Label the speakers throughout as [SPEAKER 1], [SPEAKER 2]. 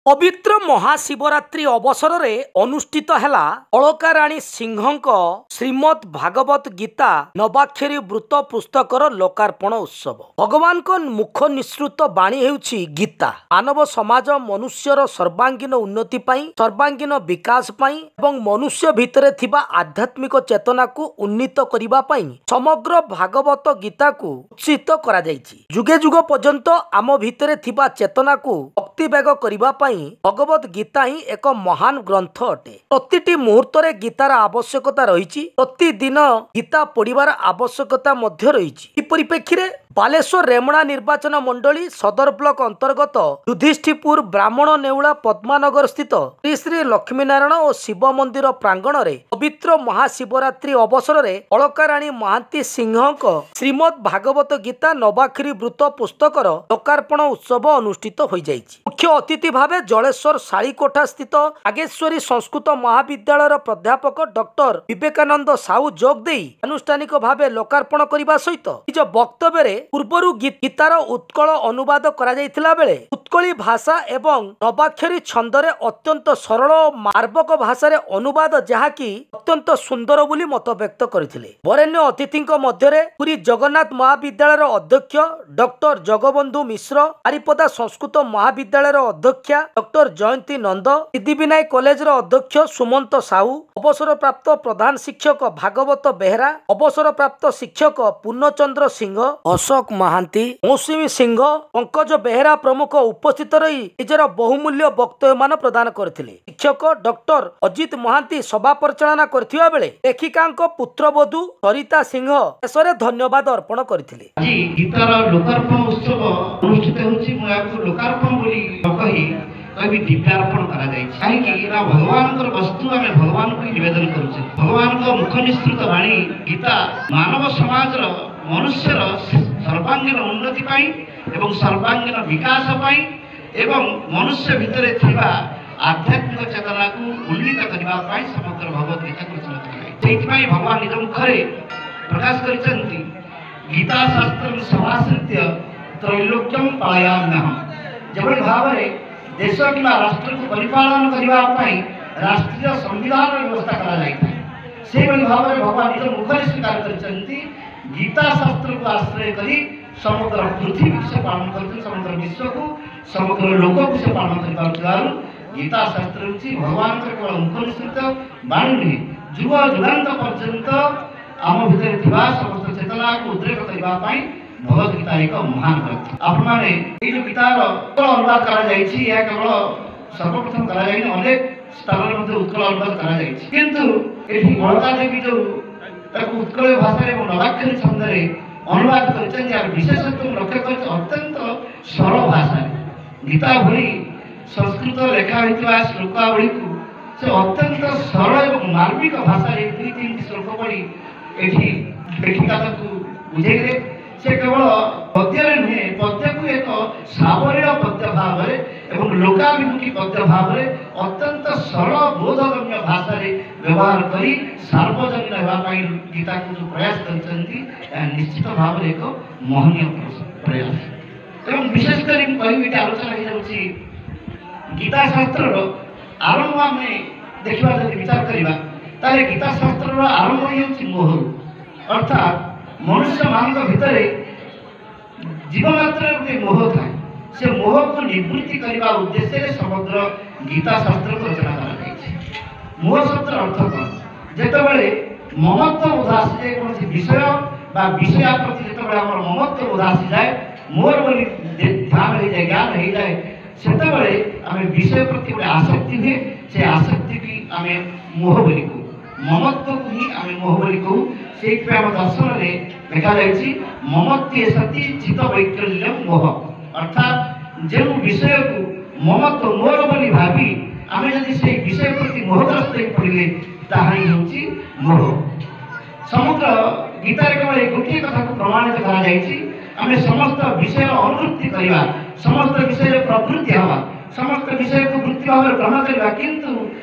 [SPEAKER 1] ପବିତ୍ର ମହାଶିବରାତ୍ରି ଅବସରରେ ଅନୁଷ୍ଠିତ ହେଲା ଅଳକାରାଣୀ ସିଂହଙ୍କ ଶ୍ରୀମଦ୍ ଭାଗବତ ଗୀତା ନବାକ୍ଷରୀ ବୃତ୍ତ ପୁସ୍ତକର ଲୋକାର୍ପଣ ଉତ୍ସବ। ଭଗବାନଙ୍କ ମୁଖ ନିଃସୃତ ବାଣୀ ହେଉଛି ଗୀତା। ମାନବ ସମାଜ ମନୁଷ୍ୟର ସର୍ବାଙ୍ଗୀନ ଉନ୍ନତି ପାଇଁ, ସର୍ବାଙ୍ଗୀନ ବିକାଶ ପାଇଁ ଏବଂ ମନୁଷ୍ୟ ଭିତରେ ଥିବା ଆଧ୍ୟାତ୍ମିକ ଚେତନାକୁ ଉନ୍ନୀତ କରିବା ପାଇଁ ସମଗ୍ର ଭାଗବତ ଗୀତାକୁ ଉତ୍ସିତ କରାଯାଇଛି। ଯୁଗେ ଯୁଗ ପର୍ଯ୍ୟନ୍ତ ଆମ ଭିତରେ ଥିବା ଚେତନାକୁ ଭକ୍ତିବେଗ କରିବା ପାଇଁ ଭଗବତ ଗୀତା ହିଁ ଏକ ମହାନ ଗ୍ରନ୍ଥ ଅଟେ। ପ୍ରତିଟି ମୁହୂର୍ତ୍ତରେ ଗୀତାର ଆବଶ୍ୟକତା ରହିଛି, ପ୍ରତିଦିନ ଗୀତା ପଢ଼ିବାର ଆବଶ୍ୟକତା ମଧ୍ୟ ରହିଛି। ଏହି ପରିପ୍ରେକ୍ଷୀରେ ବାଲେଶ୍ୱର ରେମଣା ନିର୍ବାଚନ ମଣ୍ଡଳୀ ସଦର ବ୍ଲକ ଅନ୍ତର୍ଗତ ଯୁଧିଷ୍ଠିପୁର ବ୍ରାହ୍ମଣ ନେଉଳା ପଦ୍ମାନଗର ସ୍ଥିତ ଶ୍ରୀ ଶ୍ରୀ ଲକ୍ଷ୍ମୀନାରାୟଣ ଓ ଶିବ ମନ୍ଦିର ପ୍ରାଙ୍ଗଣରେ ପବିତ୍ର ମହାଶିବରାତ୍ରି ଅବସରରେ ଅଳକାରାଣୀ ମହାନ୍ତି ସିଂହଙ୍କ ଶ୍ରୀମଦ୍ ଭାଗବତ ଗୀତା ନବାକ୍ଷରୀ ବୃତ୍ତ ପୁସ୍ତକର ଲୋକାର୍ପଣ ଉତ୍ସବ ଅନୁଷ୍ଠିତ ହୋଇଯାଇଛି। ମୁଖ୍ୟ ଅତିଥି ଭାବେ ଜଳେଶ୍ୱର ଶାଳିକୋଠା ସ୍ଥିତ ନାଗେଶ୍ୱରୀ ସଂସ୍କୃତ ମହାବିଦ୍ୟାଳୟର ପ୍ରାଧ୍ୟାପକ ଡକ୍ଟର ବିବେକାନନ୍ଦ ସାହୁ ଯୋଗ ଦେଇ ଆନୁଷ୍ଠାନିକ ଭାବେ ଲୋକାର୍ପଣ କରିବା ସହିତ ନିଜ ବକ୍ତବ୍ୟରେ ପୂର୍ବରୁ ଗୀତାର ଉତ୍କଳ ଅନୁବାଦ କରାଯାଇଥିଲା ବେଳେ ଉତ୍କଳୀ ଭାଷା ଏବଂ ନବାକ୍ଷରୀ ଛନ୍ଦରେ ଅତ୍ୟନ୍ତ ସରଳ ଓ ମାର୍ବକ ଭାଷାରେ ଅନୁବାଦ ଯାହାକି ଅତ୍ୟନ୍ତ ସୁନ୍ଦର ବୋଲି ମତବ୍ୟକ୍ତ କରିଥିଲେ। ବରେଣ୍ୟ ଅତିଥିଙ୍କ ମଧ୍ୟରେ ପୁରୀ ଜଗନ୍ନାଥ ମହାବିଦ୍ୟାଳୟର ଅଧ୍ୟକ୍ଷ ଡକ୍ଟର ଜଗବନ୍ଧୁ ମିଶ୍ର, ବାରିପଦା ସଂସ୍କୃତ ମହାବିଦ୍ୟାଳୟର ଅଧ୍ୟକ୍ଷା ଡକ୍ଟର ଜୟନ୍ତୀ ନନ୍ଦ, ସିଦ୍ଧିବିନାୟକ କଲେଜର ଅଧ୍ୟକ୍ଷ ସୁମନ୍ତ ସାହୁ, ଅବସରପ୍ରାପ୍ତ ପ୍ରଧାନ ଶିକ୍ଷକ ଭାଗବତ ବେହେରା, ଅବସରପ୍ରାପ୍ତ ଶିକ୍ଷକ ପୂର୍ଣ୍ଣଚନ୍ଦ୍ର ସିଂହ, ଅଶୋକ ମହାନ୍ତି, ମୌସୁମୀ ସିଂହ, ପଙ୍କଜ ବେହେରା ପ୍ରମୁଖ ଉପସ୍ଥିତ ରହି ନିଜର ବହୁମୂଲ୍ୟ ବକ୍ତବ୍ୟମାନ ପ୍ରଦାନ କରିଥିଲେ। ଶିକ୍ଷକ ଡକ୍ଟର ଅଜିତ ମହାନ୍ତି ସଭା ପରିଚାଳନା କରିଥିବା ବେଳେ ଲେଖିକାଙ୍କ ପୁତ୍ରବଧୂ ସରିତା ସିଂହ ଶେଷରେ ଧନ୍ୟବାଦ ଅର୍ପଣ କରିଥିଲେ।
[SPEAKER 2] ଆଜି ଗୀତାର ଲୋକାର୍ପଣ ଉତ୍ସବ ଅନୁଷ୍ଠିତ ହେଉଛି। ମୁଁ ଏହାକୁ ଲୋକାର୍ପଣ ବୋଲି ନ କହି କହିବି ଦିବ୍ୟାର୍ପଣ କରାଯାଇଛି। କାହିଁକି ନା ଭଗବାନଙ୍କର ବସ୍ତୁ ଆମେ ଭଗବାନଙ୍କୁ ହିଁ ନିବେଦନ କରୁଛେ। ଭଗବାନଙ୍କ ମୁଖ ନିଃସୃତ ବାଣୀ ଗୀତା ମାନବ ସମାଜର ମନୁଷ୍ୟର ସର୍ବାଙ୍ଗୀନ ଉନ୍ନତି ପାଇଁ ଏବଂ ସର୍ବାଙ୍ଗୀନ ବିକାଶ ପାଇଁ ଏବଂ ମନୁଷ୍ୟ ଭିତରେ ଥିବା ଆଧ୍ୟାତ୍ମିକ ଚେତନାକୁ ଉନ୍ନୀତ କରିବା ପାଇଁ ସମଗ୍ର ଭଗବତ ଗୀତାକୁ ରଚନା କରାଯାଇଛି। ସେଇଥିପାଇଁ ଭଗବାନ ନିଜ ମୁଖରେ ପ୍ରକାଶ କରିଛନ୍ତି, ଗୀତା ଶାସ୍ତ୍ର ସମାଶ୍ରିତ୍ୟ ତ୍ରୈଲୋକ୍ୟମ ପାଳୟାମ୍ୟହମ୍। ଯେଭଳି ଭାବରେ ଦେଶ କିମ୍ବା ରାଷ୍ଟ୍ରକୁ ପରିପାଳନ କରିବା ପାଇଁ ରାଷ୍ଟ୍ରୀୟ ସମ୍ବିଧାନର ବ୍ୟବସ୍ଥା କରାଯାଇଥାଏ, ସେହିଭଳି ଭାବରେ ଭଗବାନ ନିଜ ମୁଖରେ ସ୍ୱୀକାର କରିଛନ୍ତି, ଗୀତା ଶାସ୍ତ୍ରକୁ ଆଶ୍ରୟ କରି ସମଗ୍ର ପୃଥିବୀକୁ ସେ ପାଳନ କରୁଛନ୍ତି, ସମଗ୍ର ବିଶ୍ୱକୁ, ସମଗ୍ର ଲୋକକୁ ସେ ପାଳନ କରିପାରୁଥିବାରୁ ଗୀତା ଶାସ୍ତ୍ର ହେଉଛି ଭଗବାନଙ୍କର କେବଳ ମୁଖ ନିଃସୃତ ବାଣୀ ନୁହେଁ, ଯୁଗ ଯୁଗାନ୍ତ ପର୍ଯ୍ୟନ୍ତ ଆମ ଭିତରେ ଥିବା ସମସ୍ତ ଚେତନାକୁ ଉଦ୍ରେକ କରିବା ପାଇଁ ଭଗବତ ଗୀତା ଏକ ମହାନ ଗ୍ରନ୍ଥ। ଆପଣମାନେ ଏଇ ଯୋଉ ଗୀତାର ଉତ୍କଳ ଅନୁବାଦ କରାଯାଇଛି, ଏହା କେବଳ ସର୍ବପ୍ରଥମ କରାଯାଇନି, ଅନେକ ସ୍ଥାନରେ ମଧ୍ୟ ଉତ୍କଳ ଅନୁବାଦ କରାଯାଇଛି। କିନ୍ତୁ ଏଠି ଅଳକା ଦେବୀ ଯୋଉ ତାକୁ ଉତ୍କଳ ଭାଷାରେ ଏବଂ ନବାକ୍ଷରୀ ଛନ୍ଦରେ ଅନୁବାଦ କରିଛନ୍ତି, ଏହାର ବିଶେଷତ୍ୱ ମୁଁ ଲକ୍ଷ୍ୟ କରିଛି ଅତ୍ୟନ୍ତ ସରଳ ଭାଷାରେ ଗୀତା ଭଳି ସଂସ୍କୃତ ଲେଖା ହୋଇଥିବା ଶ୍ଲୋକାବଳୀକୁ ସେ ଅତ୍ୟନ୍ତ ସରଳ ଏବଂ ମାର୍ମିକ ଭାଷାରେ ଦୁଇ ତିନିଟି ଶ୍ଲୋକ ପଢ଼ି ଏଠି ଲେଖିକା ତାକୁ ବୁଝେଇଲେ। ସେ କେବଳ ପଦ୍ୟରେ ନୁହେଁ, ପଦ୍ୟକୁ ଏକ ସାବଲୀଳ ପଦ୍ୟ ଭାବରେ ଏବଂ ଲୋକାଭିମୁଖୀ ପଦ୍ୟ ଭାବରେ ଅତ୍ୟନ୍ତ ସରଳ ବୋଧଗମ୍ୟ ଭାଷାରେ ବ୍ୟବହାର କରି ସାର୍ବଜନୀନ ହେବା ପାଇଁ ଗୀତାକୁ ଯେଉଁ ପ୍ରୟାସ କରିଛନ୍ତି, ଏହା ନିଶ୍ଚିତ ଭାବରେ ଏକ ମହନୀୟ ପ୍ରୟାସ। ଏବଂ ବିଶେଷ କରି ମୁଁ କହିବି, ଏଠି ଆଲୋଚନା ହେଇଯାଉଛି ଗୀତା ଶାସ୍ତ୍ରର ଆରମ୍ଭ। ଆମେ ଦେଖିବା ଯଦି ବିଚାର କରିବା, ତାହେଲେ ଗୀତା ଶାସ୍ତ୍ରର ଆରମ୍ଭ ହେଉଛି ମୋହରୁ। ଅର୍ଥାତ୍ ମନୁଷ୍ୟମାନଙ୍କ ଭିତରେ ଜୀବ ମାତ୍ରରେ ଗୋଟେ ମୋହ ଥାଏ, ସେ ମୋହକୁ ନିବୃତ୍ତି କରିବା ଉଦ୍ଦେଶ୍ୟରେ ସମଗ୍ର ଗୀତା ଶାସ୍ତ୍ରକୁ ରଚନା କରାଯାଇଛି। ମୋହ ଶବ୍ଦର ଅର୍ଥ କ'ଣ? ଯେତେବେଳେ ମମତ୍ୱ ବୋଧ ଆସିଯାଏ କୌଣସି ବିଷୟ ବା ବିଷୟ ପ୍ରତି, ଯେତେବେଳେ ଆମର ମମତ୍ୱ ବୋଧ ଆସିଯାଏ, ମୋର ବୋଲି ଧ୍ୟାନ ହେଇଯାଏ, ଜ୍ଞାନ ହେଇଯାଏ, ସେତେବେଳେ ଆମେ ବିଷୟ ପ୍ରତି ଗୋଟେ ଆସକ୍ତି ହୁଏ। ସେ ଆସକ୍ତିକୁ ଆମେ ମୋହ ବୋଲି କହୁ, ମମତ୍ୱକୁ ହିଁ ଆମେ ମୋହ ବୋଲି କହୁ। ସେଇଥିପାଇଁ ଆମ ଦର୍ଶନରେ ଲେଖାଯାଇଛି, ମମତ୍ୱେ ସତି ଚିତ୍ତ ବୈକଲ୍ୟ ମୋହ। ଅର୍ଥାତ୍ ଯେଉଁ ବିଷୟକୁ ମମତ୍ୱ ମୋର ବୋଲି ଭାବି ଆମେ ଯଦି ସେଇ ବିଷୟ ପ୍ରତି ମୋହଗ୍ରସ୍ତ ହେଇ ପଡ଼ିଲେ, ତାହା ହିଁ ହେଉଛି ମୋହ। ସମଗ୍ର ଗୀତାରେ କେବଳ ଏଇ ଗୋଟିଏ କଥାକୁ ପ୍ରମାଣିତ କରାଯାଇଛି, ଆମେ ସମସ୍ତ ବିଷୟର ଅନୁବୃତ୍ତି କରିବା, ସମସ୍ତ ବିଷୟରେ ପ୍ରବୃତ୍ତି ହେବା, ସମସ୍ତ ବିଷୟକୁ ବୃତ୍ତି ଭାବରେ ଗ୍ରହଣ କରିବା, କିନ୍ତୁ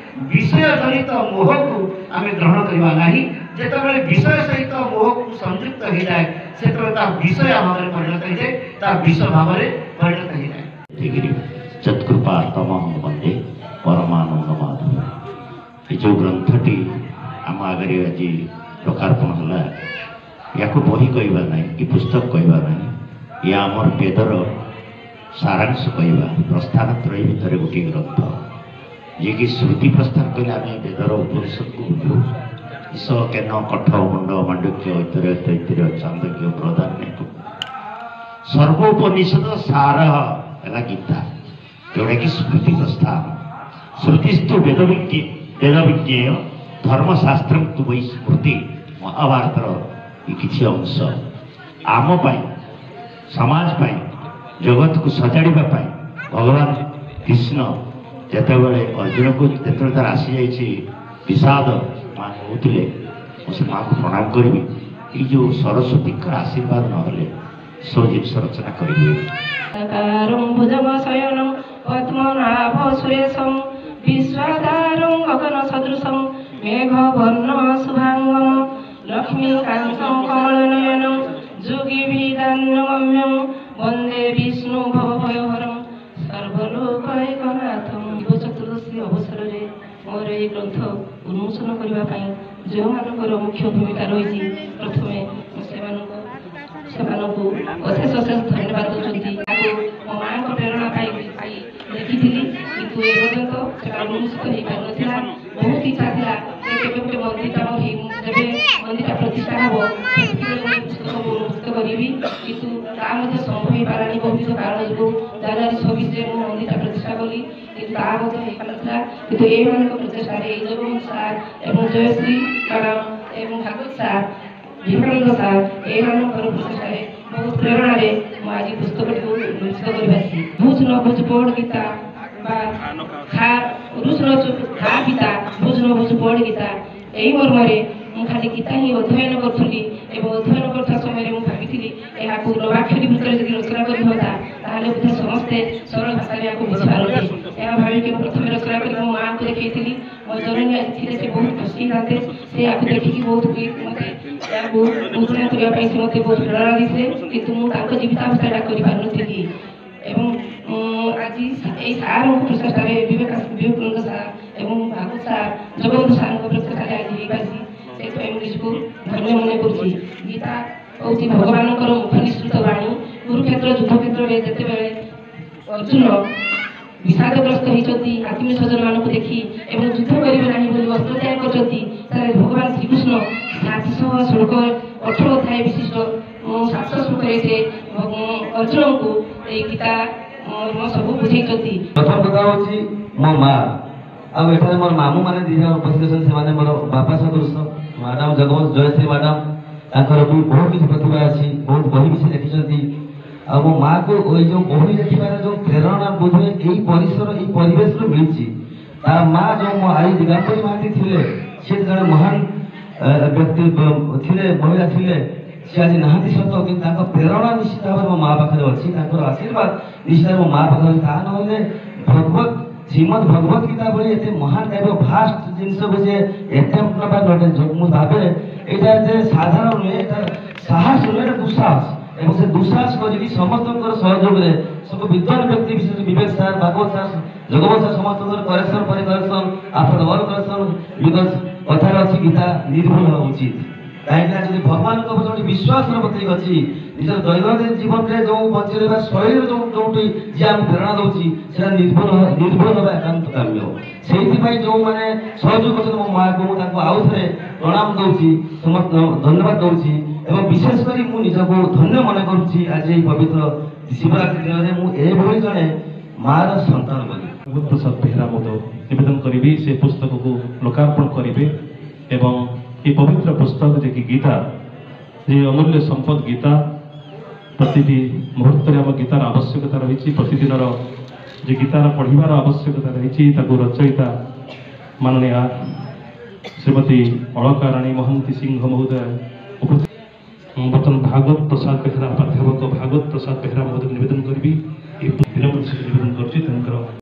[SPEAKER 2] ବିଷୟ ଜନିତ ମୋହକୁ ଆମେ ଗ୍ରହଣ କରିବା ନାହିଁ। ଯେତେବେଳେ ବିଷୟ ସହିତ ମୋହକୁ ସଂଯୁକ୍ତ ହେଇଯାଏ, ସେତେବେଳେ ତା ବିଷୟ ଭାବରେ ପରିଣତ ହେଇଯାଏ, ତା ବିଷ ଭାବରେ ପରିଣତ ହେଇଯାଏ।
[SPEAKER 3] ଗିରି ଯତ୍କୃପାତମହଂ ବନ୍ଦେ ଏ ଯେଉଁ ଗ୍ରନ୍ଥଟି ଆମ ଆଗରେ ଆଜି ଲୋକାର୍ପଣ ହେଲା, ୟାକୁ ବହି କହିବା ନାହିଁ କି ପୁସ୍ତକ କହିବା ନାହିଁ, ୟା ଆମର ବେଦର ସାରାଂଶ କହିବା। ପ୍ରସ୍ଥାନ ତ୍ରୟୀ ଭିତରେ ଗୋଟିଏ ଗ୍ରନ୍ଥ, ଯିଏକି ଶ୍ରୁତି ପ୍ରସ୍ଥାନ କହିଲେ ଆମେ ବେଦର ଉପନିଷଦକୁ ବୁଝୁ। ଈଶ, କେନ, କଠ, ମୁଣ୍ଡ, ମାଣ୍ଡୁକ୍ୟ, ଐତରେୟ, ତୈତ୍ତିରୀୟ, ଛାନ୍ଦୋଗ୍ୟ, ବୃହଦାରଣ୍ୟକ, ସର୍ବ ଉପନିଷଦ ସାର ହେଲା ଗୀତା, ଯେଉଁଟାକି ସ୍ମୃତି ପ୍ରସ୍ଥାନ। ଶ୍ରୁତିସ୍ତୁ ବେଦ ବିଜ୍ଞେୟ ଧର୍ମଶାସ୍ତ୍ର ତୁ ବୈ ସ୍ମୃତି। ମହାଭାରତର ଏ କିଛି ଅଂଶ ଆମ ପାଇଁ, ସମାଜ ପାଇଁ, ଜଗତକୁ ସଜାଡ଼ିବା ପାଇଁ ଭଗବାନ କୃଷ୍ଣ ଯେତେବେଳେ ଅର୍ଜୁନକୁ, ଯେତେବେଳେ ତାର ଆସିଯାଇଛି ବିଷାଦ, ମା କହୁଥିଲେ, ମୁଁ ସେ ମାଆକୁ ପ୍ରଣାମ କରିବି, ଏଇ ଯେଉଁ ସରସ୍ୱତୀଙ୍କର ଆଶୀର୍ବାଦ ନହେଲେ ସବୁ ଜିନିଷ ରଚନା କରିହୁଏ।
[SPEAKER 4] ଭୁଜଗଶୟନଂ ପଦ୍ମନାଭ ସୁରେଶଂ ବିଶ୍ୱାଧାରଂ ଗଗନ ସଦୃଶଂ ମେଘବର୍ଣ୍ଣ ଶୁଭାଙ୍ଗମ ଲକ୍ଷ୍ମୀକାନ୍ତଂ କମଳନୟନଂ ଯୋଗିଭିଦାନଗମ୍ୟଂ ବନ୍ଦେ ବିଷ୍ଣୁ ଭବଭୟହରଂ ସର୍ବଲୋକୈକନାଥଂ। ଶିବ ଚତୁର୍ଦ୍ଦଶୀ ଅବସରରେ ମୋର ଏହି ଗ୍ରନ୍ଥ ଉନ୍ମୋଚନ କରିବା ପାଇଁ ଯେଉଁମାନଙ୍କର ମୁଖ୍ୟ ଭୂମିକା ରହିଛି, ପ୍ରଥମେ ମୁଁ ସେମାନଙ୍କୁ ଅଶେଷ ଅଶେଷ ଧନ୍ୟବାଦ ଦେଉଛନ୍ତି। ତାକୁ ମୋ ମାଆଙ୍କ ପ୍ରେରଣା ପାଇ ଲେଖିଥିଲି, କିନ୍ତୁ ଏପର୍ଯ୍ୟନ୍ତ ସେଟା ଉନ୍ମୋଚିତ ହେଇପାରିନଥିଲା। ବହୁତ ଇଚ୍ଛା ଥିଲା ଯେ କେବେ ଗୋଟେ ମନ୍ଦିରଟା ଯେବେ ମନ୍ଦିରଟା ପ୍ରତିଷ୍ଠା ହେବ ସେତିକିବେଳେ ମୁଁ ଏହି ପୁସ୍ତକକୁ ଉନ୍ମୋଚିତ କରିବି, କିନ୍ତୁ ତାହା ମଧ୍ୟ ସମ୍ଭବ ହେଇପାରିଲାନି ବହୁବିଧ କାରଣ ଯୋଗୁଁ। ଜାନୁଆରୀ 26ରେ ମୁଁ ମନ୍ଦିରଟା ପ୍ରତିଷ୍ଠା କଲି, କିନ୍ତୁ ତାହା ମଧ୍ୟ ହେଇପାରିନଥିଲା। କିନ୍ତୁ ଏଇମାନଙ୍କ ପ୍ରଚେଷ୍ଟାରେ ଏଇ ଜଗବନ୍ଧୁ ସାର୍ ଏବଂ ଜୟଶ୍ରୀ ମ୍ୟାଡ଼ାମ ଏବଂ ଭାଗବତ ସାର୍, ଭୀମାନନ୍ଦ ସାର୍, ଏଇମାନଙ୍କର ପ୍ରଚେଷ୍ଟାରେ ବହୁତ ପ୍ରେରଣାରେ ମୁଁ ଆଜି ପୁସ୍ତକଟିକୁ ଉନ୍ମୋଚିତ କରିପାରିଛି। ବୁଝ ନ ବୁଝ ପଢ଼ ଗୀତା ବା ଖା ରୁଚ ନ ଖା ପିତା ବୁଝ ନ ବୁଝ ପଢ଼ ଗୀତା, ଏହି ମର୍ମରେ ମୁଁ ଖାଲି ଗୀତା ହିଁ ଅଧ୍ୟୟନ କରୁଥିଲି ଏବଂ ଅଧ୍ୟୟନ କରୁଥିବା ସମୟରେ ମୁଁ ଭାବିଥିଲି ଏହାକୁ ନବାକ୍ଷରୀ ବୃତ୍ତରେ ଯଦି ରଚନା କରିହୁଅନ୍ତା ତାହେଲେ ବୋଧେ ସମସ୍ତେ ସରଳ ଭାଷାରେ ଏହାକୁ ବୁଝିପାରନ୍ତେ। ଏହା ଭାବିକି ମୁଁ ପ୍ରଥମେ ରଚନା କରି ମୋ ମାଆଙ୍କୁ ଦେଖେଇଥିଲି। ମୋ ଜନନୀ ଆଜି ଥିଲେ ସେ ବହୁତ ଖୁସି ହେଇଥାନ୍ତେ। ସେ ଏହାକୁ ଦେଖିକି ବହୁତ ମୋତେ ଏହାକୁ ଉନ୍ମୋଚନ କରିବା ପାଇଁ ସେ ମୋତେ ବହୁତ ପ୍ରେରଣା ଦେଇଥିଲେ, କିନ୍ତୁ ମୁଁ ତାଙ୍କ ଜୀବିତାବସ୍ଥାରେ ଏଟା କରିପାରିନଥିଲି। ଏବଂ ଆଜି ଏଇ ସାର୍ଙ୍କ ପ୍ରଚେଷ୍ଟାରେ, ବିବେକାନନ୍ଦ ସାର୍ ଏବଂ ଭାଗବତ ସାର୍, ଜଗବନ୍ଧୁ ସାର୍ଙ୍କ ପ୍ରଚେଷ୍ଟାରେ ଆଜି ହେଇପାରିଛି। ସେଥିପାଇଁ ମୁଁ ନିଜକୁ ଧନ୍ୟ ମନେ କରୁଛି। ଗୀତା ହେଉଛି ଭଗବାନଙ୍କର ମୁଖ ନିଃସୃତ ବାଣୀ। କୁରୁକ୍ଷେତ୍ର ଯୁଦ୍ଧ କ୍ଷେତ୍ରରେ ଯେତେବେଳେ ଅର୍ଜୁନ ବିଷାଦଗ୍ରସ୍ତ ହେଇଛନ୍ତି ଆତ୍ମୀୟ ସ୍ୱଜନମାନଙ୍କୁ ଦେଖି ଏବଂ ଯୁଦ୍ଧ କରିବେ ନାହିଁ ବୋଲି ଅସ୍ତ୍ର ତ୍ୟାଗ କରିଛନ୍ତି, ତାହେଲେ ଭଗବାନ ଶ୍ରୀକୃଷ୍ଣ 700 ଶ୍ଲୋକ 18 ଅଧ୍ୟାୟ ବିଶିଷ୍ଟ 700 ଶ୍ଲୋକରେ ସେ ଅର୍ଜୁନଙ୍କୁ ଏଇ ଗୀତା ମର୍ମ ସବୁ ବୁଝେଇଛନ୍ତି।
[SPEAKER 5] ପ୍ରଥମ କଥା ହେଉଛି ମୋ ମା, ଆଉ ଏଠାରେ ମୋର ମାମୁଁ ମାନେ 2 ଜଣ ଉପସ୍ଥିତ ଅଛନ୍ତି, ସେମାନେ ମୋର ବାପା ସଦୃଶ। ମ୍ୟାଡ଼ାମ ଜଗବନ୍ଧୁ ଜୟଶ୍ରୀ ମ୍ୟାଡ଼ାମ, ତାଙ୍କର ବି ବହୁତ କିଛି ପ୍ରତିଭା ଅଛି, ବହୁତ ବହି ବି ସେ ଲେଖିଛନ୍ତି। ଆଉ ମୋ ମାଆକୁ ଏଇ ଯେଉଁ ବହି ଲେଖିବାର ଯେଉଁ ପ୍ରେରଣା ବୋଧହୁଏ ଏଇ ପରିସର ଏଇ ପରିବେଶରୁ ମିଳିଛି। ତା ମା ଯେଉଁ ମୋ ଆଈ ଦିଗାମ୍ବରୀ ମହାନ୍ତି ଥିଲେ, ସେ ଜଣେ ମହାନ ବ୍ୟକ୍ତି ଥିଲେ, ମହିଳା ଥିଲେ। ସେ ଆଜି ନାହାନ୍ତି ସତ, କିନ୍ତୁ ତାଙ୍କ ପ୍ରେରଣା ନିଶ୍ଚିତ ଭାବରେ ମୋ ମା ପାଖରେ ଅଛି, ତାଙ୍କର ଆଶୀର୍ବାଦ ନିଶ୍ଚିତ ଭାବରେ ମୋ ମା ପାଖରେ ଅଛି। ତାହା ନହେଲେ ଭଗବତ ଶ୍ରୀମଦ୍ ଭଗବତ ଗୀତା ଭଳି ଏତେ ମହାନ କାବ୍ୟ ଭାଷ୍ଟ ଜିନିଷକୁ ସେ ଆଟେମ୍ପ୍ଟ ନେବା ନଟେ, ମୁଁ ଭାବେ ଏଇଟା ଏତେ ସାଧାରଣ ନୁହେଁ, ଏଇଟା ସାହସ ନୁହେଁ, ଏଇଟା ଦୁଃସାହସ। ଏବଂ ସେ ଦୁଃସାହସ କରିକି ସମସ୍ତଙ୍କର ସହଯୋଗରେ ସବୁ ବିଦ୍ୱାନ ବ୍ୟକ୍ତି, ବିଶେଷ Bibek sir, Bhagabat sir, Jagabandhu sir, ସମସ୍ତଙ୍କର କରେକ୍ସନ ପରେ correction, after all correction, because କଥାରେ ଅଛି ଗୀତା ନିର୍ଭୁଲ ହେବା ଉଚିତ। କାହିଁକିନା ଯଦି ଭଗବାନଙ୍କ ଉପରେ ଯୋଉଠି ବିଶ୍ୱାସର ପ୍ରତୀକ ଅଛି, ନିଜର ଦୈନନ୍ଦିନ ଜୀବନରେ ଯେଉଁ ବଞ୍ଚି ରହିବା ଶୈଳୀର ଯୋଉଠି ଯିଏ ଆମକୁ ପ୍ରେରଣା ଦେଉଛି, ସେଟା ନିର୍ଭୁଲ ହେବା ଏକାନ୍ତ କାମ୍ୟ। ସେଇଥିପାଇଁ ଯେଉଁମାନେ ସହଯୋଗ କରୁଛନ୍ତି ମୋ ମାଆକୁ, ମୁଁ ତାଙ୍କୁ ଆଉ ଥରେ ପ୍ରଣାମ ଦେଉଛି, ସମସ୍ତ ଧନ୍ୟବାଦ ଦେଉଛି। ଏବଂ ବିଶେଷ କରି ମୁଁ ନିଜକୁ ଧନ୍ୟ ମନେ କରୁଛି ଆଜି ଏହି ପବିତ୍ର ଶିବରାତ୍ରି ଦିନରେ ମୁଁ ଏଭଳି ଜଣେ ମାଆର ସନ୍ତାନ ବୋଲି।
[SPEAKER 6] ଭଗବତ ପ୍ରସାଦ ବେହେରା ମଧ୍ୟ ନିବେଦନ କରିବି, ସେ ପୁସ୍ତକକୁ ଲୋକାର୍ପଣ କରିବେ ଏବଂ ଏ ପବିତ୍ର ପୁସ୍ତକ ଯେ କି ଗୀତା, ଯେ ଅମୂଲ୍ୟ ସମ୍ପଦ ଗୀତା, ପ୍ରତିଟି ମୁହୂର୍ତ୍ତରେ ଆମ ଗୀତାର ଆବଶ୍ୟକତା ରହିଛି, ପ୍ରତିଦିନର ଯେ ଗୀତାର ପଢ଼ିବାର ଆବଶ୍ୟକତା ରହିଛି, ତାକୁ ରଚୟିତା ମାନନୀୟା ଶ୍ରୀମତୀ ଅଳକା ରାଣୀ ମହାନ୍ତି ସିଂହ ମହୋଦୟ ଉପସ୍ଥିତ। ମୁଁ ବର୍ତ୍ତମାନ ଭାଗବତ ପ୍ରସାଦ ବେହେରା, ପ୍ରାଧ୍ୟାପକ ଭାଗବତ ପ୍ରସାଦ ବେହେରା ମହୋଦୟ ନିବେଦନ କରିବି, ଏ ବିନମ୍ର ସହିତ ନିବେଦନ କରୁଛି।